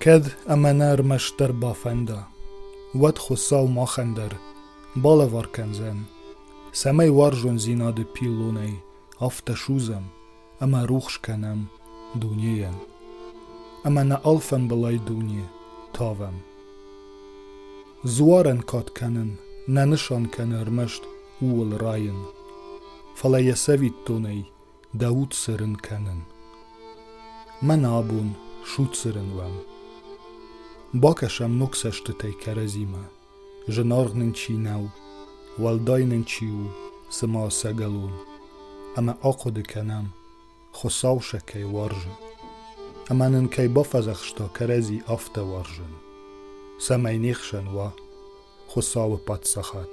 Кӕд ӕмӕ нӕ ӕрмӕстдӕр бафӕнда, уӕд Хуыцау махӕн дӕр балӕвар кӕндзӕн, цӕмӕй уарзондзинады пиллонӕй афтӕ судзӕм ӕмӕ рухс кӕнӕм дунейӕн. Ӕмӕ нӕ алфӕмбылай дуне тавӕм. Дзуарӕн кад кӕнын нӕ нысан кӕны ӕрмӕст ууыл райын, фӕлӕ йӕ цӕвиттонӕй дӕ уд цырын кӕнын. Мӕн абон судзырын уӕм. Бакӕсӕм ног цӕстытӕй кӕрӕдзимӕ, зынаргъ нын чи нӕу, уӕлдай нын чи у, цыма ӕцӕгӕлон, ӕмӕ ахъуыды кӕнӕм, Хуыцау сӕ кӕй уарзы, ӕмӕ нын кӕй бафӕдзӕхста кӕрӕдзи афтӕ уарзын, цӕмӕй не хсӕн уа Хуыцауы Паддзахад.